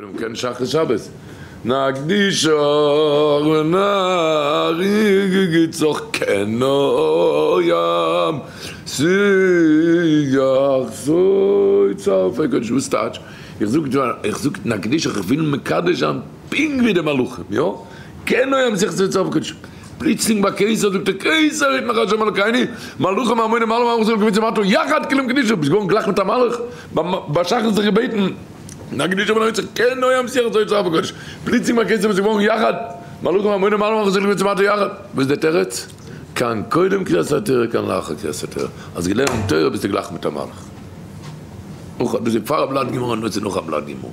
קודם כן שחרית שבת נקדישך ונעריצך כנועם שיח סוד צרפי קודש וואס טייטש? איך זאג איך זאג נקדישך איך וויל מקדש זיין פונקט ווי די מלאכים יא? כנועם שיח סוד צרפי קודש פלוצלינג ביי קיסר זאגט ער קיסר יתנך השם אלקינו מלאכים המונים מעלה ומלכות אלוקים צמתו יחד כולם קדושה ביסט געווארן גלייך מיט א מלאך ביי שחרית זיך געבעטן נקדישך ונעריצך כנועם שיח סוד צרפי קודש פלוצלינג ביי קיסר ביסט געווארן יחד מלאכים המונים מעלה ומלכות אלוקים צמתו יחד וואס איז דער תירוץ? כאן קודם קריאת התורה כאן לאחר קריאת התורה האסט געלערנט תורה ביסטו גלייך מיט א מלאך נאך דאס איז פאר א בלאט גמרא און דאס איז נאך א בלאט גמרא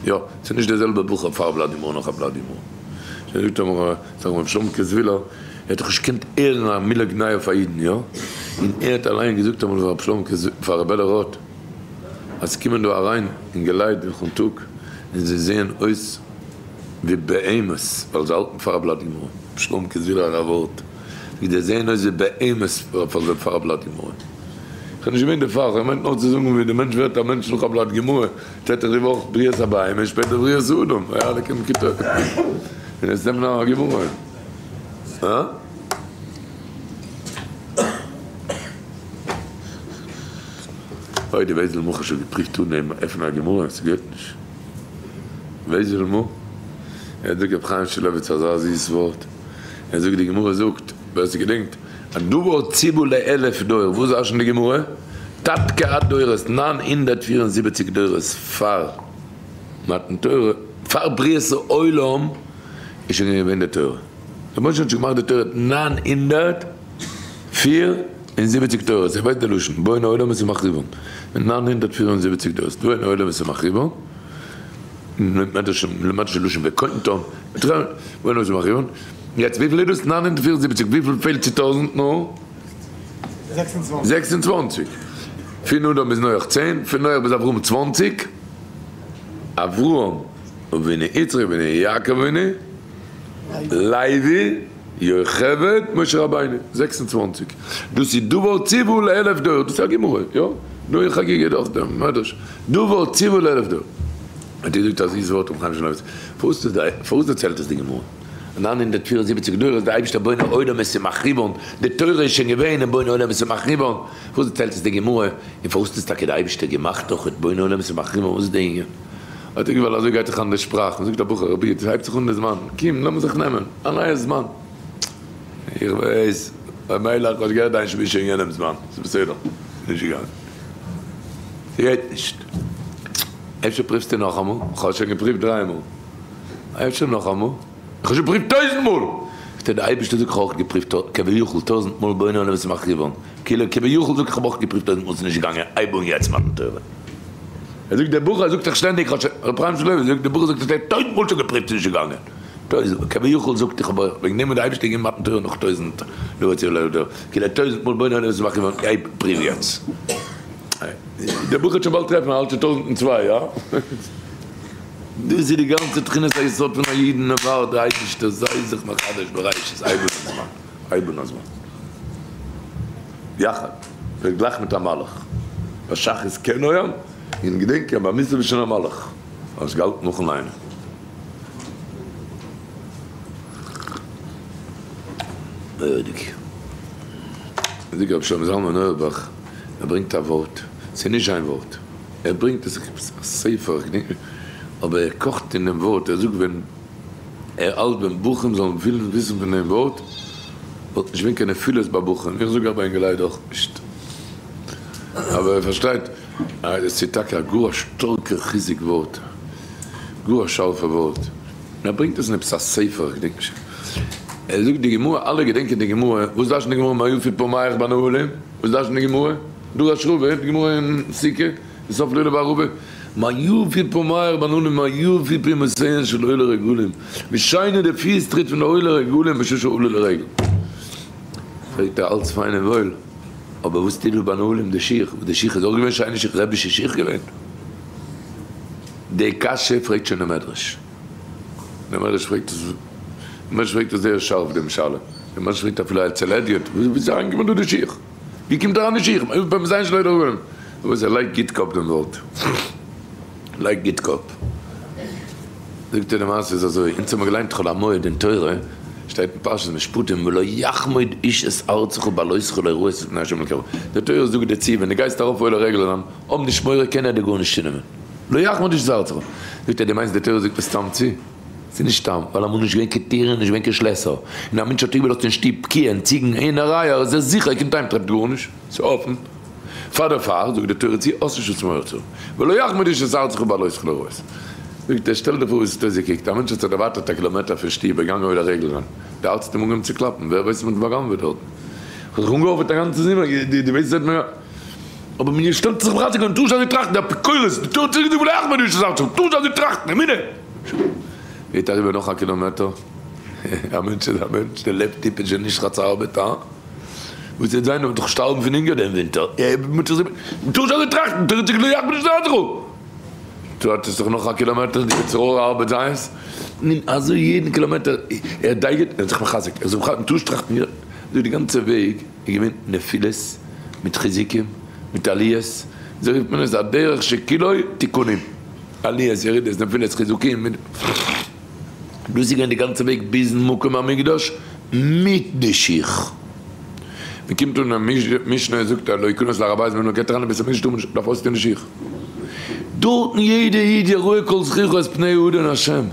יא ס'איז נישט דער זעלבער בחור פאר א בלאט גמרא נאך א בלאט גמרא זאגט אמאל זאג רבי שלומ'קע זוויהלער, ער האט דאך נישט געקענט הערן א מילה גנאי אויף א אידן, יא? און ער האט אליין געזאגט אמאל פאר רבי שלומ'קע פאר רבי אלי' ראטה, אז ס'קומען דא אריין אינגעלייט דורכן טאג און זיי זעען אויס ווי בהמות ווייל זיי האלטן פאר א בלאט גמרא, רבי שלומ'קע זוויהלער א ווארט, זאגט זיי זעען אויס ווי בהמות ווייל זיי פאר א בלאט גמרא. כ'האב נישט געמיינט דערפאר, כ'האב געמיינט נאר צו זאגן ווי די מענטש ווערט א מענטש נאך א בלאט גמרא, שטייט דאך די וואך בריאת הבהמה שפעטער בריאת האדם, וירא אלקים כי טוב, און יעצט נעמט מען א גמרא. הא? אוי די וועזעל מח האט שוין געפריווט אננעמען עפענען א גמרא, ס'גייט נישט. וועזעל מ. ער זאגט רבי חיים שמואלעוויץ אזא זיס ווארט, ער זאגט די גמרא זאגט, ווער ס'געדענקט, הדבר ציוה לאלף דור, וואס דרש'נט די גמרא? תתקע"ד דורות, 974 דורות פאר מתן תורה, פאר בריאת העולם איז שוין געווען די תורה, דער משה האט שוין געמאכט די תורה 974 דורות, איך ווייס די לשון, בונה עולמות ומחריבן, 974 דורות, בונה עולמות ומחריבן, למדש לשון וקוינטון, בונה עולמות ומחריבן, יעצט וויפיל איז דאס? 974, וויפיל פעלט צו טויזנט? נו? 26. פון אדם ביז נח צען, פון נח ביז אברהם 20, אברהם אבינו יצחק אבינו יעקב אבינו לוי יוכבד משה רבינו, 26. דאס איז דבר ציוה לאלף דור, דאס איז א גמרא, יא? דא אין חגיגה דאך דער מדרש, דבר ציוה לאלף דור. האט ער געזאגט א זיס ווארט ר' חיים שמואלעוויץ, פארוואס דערציילט עס די גמרא? 974 דורות די אייבישטער בונה עולמות ומחריבן, די תורה איז שוין געווען און בונה עולמות ומחריבן, וואס דערציילט עס די גמרא, און פארוואס האט עס טאקע די אייבישטער געמאכט דאך את בונה עולמות ומחריבן, וואס איז די ענין? האט ער געוואלט ווייל אזוי גייט זיך אן די שפראך, מען זאגט א בחור רבי עס הייבט זיך אן די זמן, קום לאמיר זיך נעמען א נייע זמן, איך ווייס ר' מיילעך האט געהערט דיין שמועס שוין יענעם זמן, ס'איז בסדר, נישט געגאנגען, ס'גייט נישט, אפשר פריווסטו נאכאמאל, כ'האב שוין געפריווט דריי מאל. אפשר נאכאמאל? איך האב שוין געפריווט טויזנט מאל! זאגט ער, די אייבערשטער זאגט איך האב אויך געפריווט כביכול טויזנט מאל בונה עולמות ומחריבן, כאילו כביכול זאגט איך האב אויך געפריווט טויזנט מאל ס'איז נישט געגאנגען, הייב אן יעצט מתן תורה. ער זאגט דער בחור זאגט דאך שטענדיג איך האב שוין, ר' חיים שלמה זאגט דער בחור זאגט איך האב טויזנט מאל שוין געפריווט ס'איז נישט געגאנגען, טויזנט מאל, כביכול זאגט איך האב אויך, וועגן דעם האט די אייבערשטער געגעבן מתן תורה נאך טויזנט דורות, כאילו טויזנט מאל בונה עולמות ומחריבן, גיי פריוו יעצט. דער בחור האט שוין באלד טרעפן, ער האלט שוין טויזנט און צוויי, יא? דאס איז די גאנצע תכונת היסוד פון א אידן, ער ווארט די אייבערשטער זיי זיך מחדש בראשית הייב אן הזמן, הייב אן הזמן, יחד, ווערט גלייך מיט א מלאך, ביי שחרית כן היה, און געדענק אז ביי מוסף איז שוין א מלאך, האסט געהאלטן נאכן ליינען. מורא'דיג. זאגט רבי שלמה זלמן אויערבאך, ער ברענגט א ווארט, ס'איז נישט זיין ווארט, ער ברענגט עס עפעס א ספר, איך געדענק נישט, אבער ער קאכט אין דעם ווארט, ער זאגט ווען ער האלט ווען בחורים זאלן ווילן וויסן פון דעם ווארט, וואלט נישט געווען קיין נפילות ביי בחורים, איך זאג אבער אינגעלייט אויך נישט, אבער ער פארשטייט אז עס איז טאקע א גאר א שטארקע חיזוק ווארט, גאר א שארפע ווארט, און ער ברענגט עס אין עפעס א ספר, איך געדענק נישט, ער זאגט די גמרא, אלע געדענקען די גמרא, וואס דרש'נט די גמרא מה יפו פעמיך בנעלים, וואס דרש'נט די גמרא? דרש רבא, די גמרא אין סוכה, אין סוף לולב ערבה, מה יפו פעמיך בנעלים מה יפו פעמותיהן של עולי רגלים, ווי שיין איז די פיס טריט פון די עולי רגלים בשעה שעלו לרגל. פרעגט ער, אלץ פיין און וואויל, אבער וואס טוט דא בנעלים די שיך, וואס די שיך איז אויך געווען שיינע שיך, רבי'שע שיך געווען? די קשיא פרעגט שוין די מדרש. די מדרש פרעגט עס, די מדרש פרעגט עס זייער שארף דעם שאלה, די מדרש פרעגט אפילו אצל הדיוט, וואו איז אריינגעקומען דא די שיך? ווי קומט אריין די שיך? ביים זיין שלא ידעו רבנים. וואס ער לייגט גוט קאפ דעם ווארט. לייגט גוט קאפ. זאגט ער די מעשה איז אזוי, אונז האבן געליינט חול המועד אין תורה, שטייט אין פרשת משפטים ולא יחמוד איש את ארצך בעלותך לראות את פני ה' אלקיך, די תורה זאגט דיר צו ווען דו גייסט ארויף עולה רגל זיין, האב נישט מורא קען ער דיר גארנישט צונעמען, לא יחמוד איש את ארצך, זאגט ער דו מיינסט די תורה זאגט עס סתם צו? ס'איז נישט סתם, ווייל אמאל נישט געווען קיין טירן נישט געווען קיין שלעסער, און א מענטש האט איבערלאזט אין שטוב קיען, ציגן, הינער, אייער, איז ער זיכער ער קומט אהיים טרעפט גארנישט, ס'איז אפן. פאר דערפאר זאגט די תורה צו האסט נישט וואס מורא צו האבן, ולא יחמוד איש את ארצך בעלותך לראות. זאגט ער, שטעל דיר פאר ווי ס'האט אויסגעקוקט, א מענטש האט זיך דערווייטערט א קילאמעטער פון שטוב, ער געגאנגען עולה רגל זיין, די הארץ האט אים אנגעהויבן צו קלאפן, ווער ווייסט וואס מ'האט באגנב'עט דארטן, כ'האב זיך אנגעהאפעט א גאנצע זומער, דו ווייסט וואס האט מיר. אבער מען שטעלט זיך מחזק און טאר נישט אזוי טראכטן, די אפיקורס, די תורה צוריק געזאגט ולא יחמוד איש את ארצך, טאר נישט אזוי טראכטן, אמונה. גייט אריבער נאך א קילאמעטער, א מענטש איז א מענטש, דער לב טיפש איז נישט חצר ביתר. וואס וועט זיין אויב דאך שטארבן פון הונגער דעם ווינטער? מ'טאר נישט אזוי טראכטן, תירוץ איז גלייך נישט דא. דו האטסט דאך נאך א קילאמעטער די יצר הרע ארבעט זיינס, און אזוי יעדן קילאמעטער ער דייגעט ער האט זיך מחזק, ער איז מחזק, מ'טאר נישט טראכטן יא, אזוי די גאנצע וועג איז געווען נפילות מיט חיזוקים מיט עליות, אזוי רופט מען עס א דרך שכולו תיקונים, עליות ירידות נפילות חיזוקים. דאס איז געווען די גאנצע וועג ביזן מקום המקדש מיט די שיך. מען קומט אן אין משנה זאגט ער לא יכנס להר הבית ווען מען גייט אריין אין בית המקדש טאר מען נישט דארף אויסטון די שיך. דארטן יעדע איד יראה כל זכירך את פני האדון השם.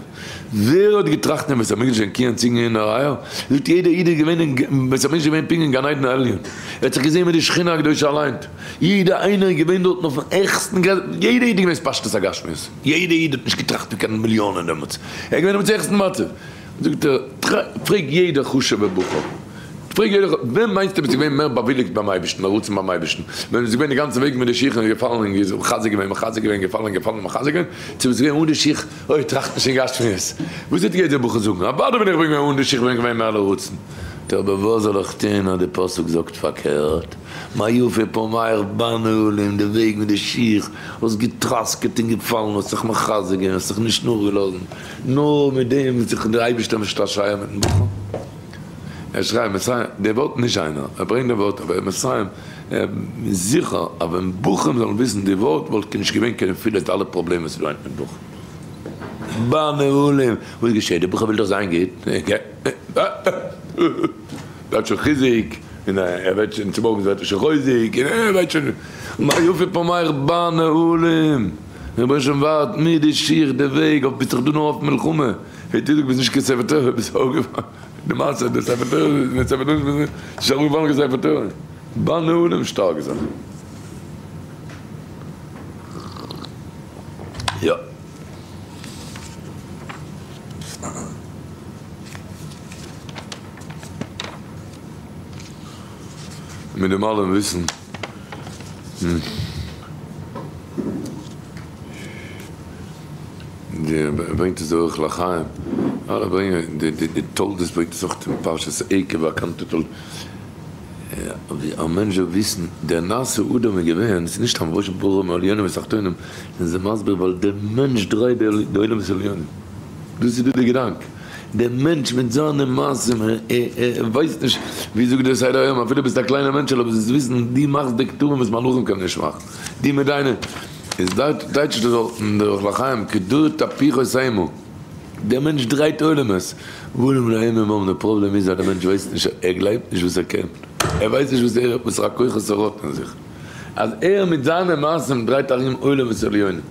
ווער האט געטראכט אין בית המקדש ווען קיען ציגן אין הר זאגט יעדע איד איז געווען אין בית המקדש געווען פונקט אין גן עדן העליון. ער האט זיך געזען מיט די שכינה הקדושה אליין. יעדע איינער איז געווען דארטן אויפן העכסטן גרעסטן יעדע איד איז געווען התפשטות הגשמיות. יעדע איד האט נישט געטראכט פון קיין מיליאנען דעמאלטס, ער איז געווען אויפן העכסטן מצב. זאגט ער, פרעג יעדע חשוב'ע בחור, פרעג יעדע, ווען מיינסטו ביסטו געווען מער באוויליגט ביים אייבערשטן, מרוצה ביים אייבערשטן, ווען ביסט געווען די גאנצע וועג מיט די שיך און געפאלן און מחזק געווען, מחזק געווען, געפאלן און געפאלן און מחזק געווען, צו ביסט געווען אן די שיך, אוי טראכט נישט אין גשמיות, וואס וועט יעדער בחור זאגן, אוודאי ווען איך בין געווען אן די שיך בין איך געווען מער לרצון. טא אבער וואס זאל איך טון אז די פסוק זאגט פארקערט, מה יפה פעמיך בנעלים, די וועג מיט די שיך, האסט געטראסקעט און געפאלן, האסט זיך מחזק געווען, האסט זיך נישט נאכגעלאזן, נאר מיט דעם איז זיך דער אייבערשטער משתעשע מיטן בחור. ער שרייבט מסיים, די ווארט נישט זיינער, ער ברענגט די ווארט אבער ער מסיים, ער איז זיכער אז ווען בחורים זאלן וויסן די ווארט וואלט נישט געווען קיין נפילות די אלע פראבלעמען וואס איז דא היינט מיט בחורים. בנעלים, וואס געשעט? די בחור וויל דאך זיין גוט, ער האט שוין חיזוק, און ער ווערט שוין צומארגנס ווערט ער שוין חוזק, און ער ווערט שוין מה יפה פעמיך בנעלים, רבונו של עולם ווארט מיט די שיך די וועג אויף ביסט דאך דא נאר אויף מלחמה, העי תדע ביסט נישט קיין ספר תורה ביסט אראפגעפאלן, די מעשה די ספר תורה די ספר תורה ביסט נישט אראפגעפאלן קיין ספר תורה, בנעלים שטארק זיך. יא. מיט דעם אלעם וויסן די ברענגט עס די אורח לחיים אלע ברענגען די די תולדות ברענגט עס אויך אין פרשת עקב באקאנטע תולדות ווי א מענטש זאל וויסן דער נעשה אדם איז געווען ס'איז נישט סתם ראש ברא מעליונים ותחתונים זענען זיי מסביר ווייל דער מענטש דרייט די עולמות עליונים דאס איז דא די געדאנק. דער מענטש מיט זיינע מעשים, ער ווייסט נישט, ווי זאגט דער סדר היום, אפילו ביסט א קליינער מענטשעלע, אבער זאלסט וויסן, דו מאכסט די כתבים וואס מלאכים קענען נישט מאכן, דו מיט דיינע, איז טייטשט דאס דארטן דער אור החיים, כדור תהפוכות המה, דער מענטש דרייט עולמות, ווארום להם הם האבן, די פראבלעם איז אז דער מענטש ווייסט נישט, ער גלייבט נישט וואס ער קען, ער ווייסט נישט וואס ער, וואסערע כוחות ער האט אין זיך, אז ער מיט זיינע מעשים דרייט ארום עולמות עליונים.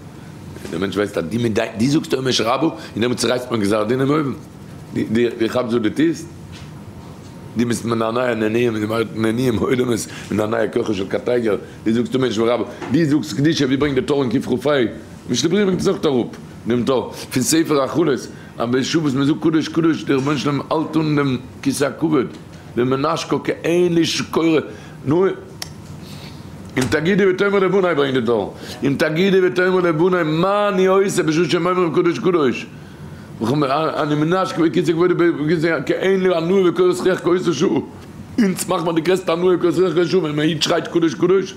דער מענטש ווייסט אז דו מיט דיין, דו זאגסט עומש רבו, און דעמאלטס צורייסט מען גזר דין אין אויבן. דו כאפסט וואס דו טוסט? דו ביסט מנענע נענועים, דו מאכסט נענועים עולמות, מנענע כוחו של קטיגור, דו זאגסט עומש רבו, דו זאגסט קדושה, ווי ברענגט די טור אין קכ"ה? משנה ברורה ברענגט עס אויך אראפ, דעם טור, פון ספר החלות, אז בשעה וואס מען זאגט קדוש קדוש, דער רבונו של עולם האלט אן דעם כסא הכבוד, דעם מנשקא כאין איש קורא, נו. אם תגידי ותאמר לבני ברענגט די טור, אם תגידי ותאמר לבני מה אני עושה בשעה שהם אומרים קדוש קדוש, אני מנשק בכיסא כבודי בכיסא כי אין לי הנאה וקורת רוח כאותה שעה, אונז מאכט מען די גרעסטע הנאה וקורת רוח כאותה שעה ווען א איד שרייט קדוש קדוש,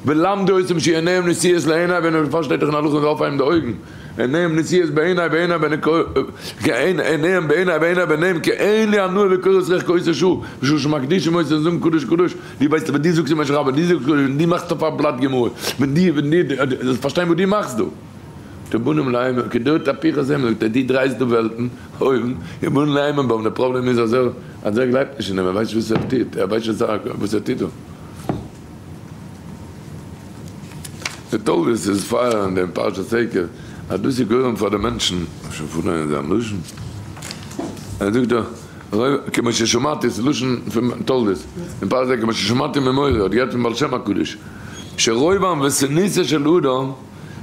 ולמדו אותם שעיניהם נשואות לעיני ווען ער פארשטייט דאך אין הלכה זאל אויפהייבן די אויגן, עיניהם נשואות בעיני בעיני בעיני עיניהם בעיני בעיני בעיניהם כי אין לי הנאה וקורת רוח כאותה שעה, בשעה שמקדישים אותם זאגן קדוש קדוש. דו ווייסט ווען דו זאגסט אים משרבא, דו זאגסט קדוש, ווען דו מאכסט אויף א בלאט גמרא, ווען דו, ווען דו, זאלסט פארשטיין וואס דו מאכסט דא. ובנים לאומם, כדור תהפיכות הם, זאגט ער, דו דרייסט דא וועלטן, אויבן, ובנים לאימים בם, די פראבלעם איז אז ער, אז ער גלייבט נישט אין דעם, ער ווייסט נישט וואס ער טוט, ער ווייסט נישט וואס ער טוט דא. די תולדות איז פייער אין דעם פרשת עקב, אז דאס איז גורם פאר די מענטשן, אפשר פארליינען זיין לשון, ער זאגט דא, כמו ששמעתי, ס'איז לשון פון תולדות, אין פרשת עקב, כמו ששמעתי ממורי, האט געהערט פון בעל שם הקדוש, שרוב ענוותנותו של אדם,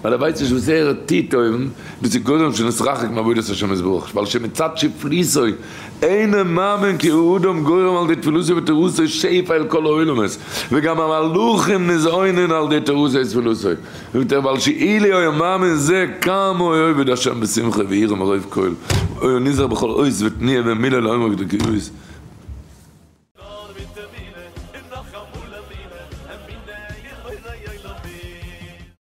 ווייל ער ווייסט נישט וואס ער טוט אויבן, דאס איז גורם שנתרחק מעבודת השם יתברך, ווייל שמצד שפלותו אינו מאמין כי האדם גורם על ידי תפילתו ותורתו שפע אל כל העולמות, וגם המלאכים נזעונין על ידי תורתו ותפילתו, זאגט ער ווייל שאילו היה מאמין זה כמה היה עובד השם בשמחה ויראה מרוב כל, היה נזהר בכל אות ותנועה ומילה לעומק דקיות.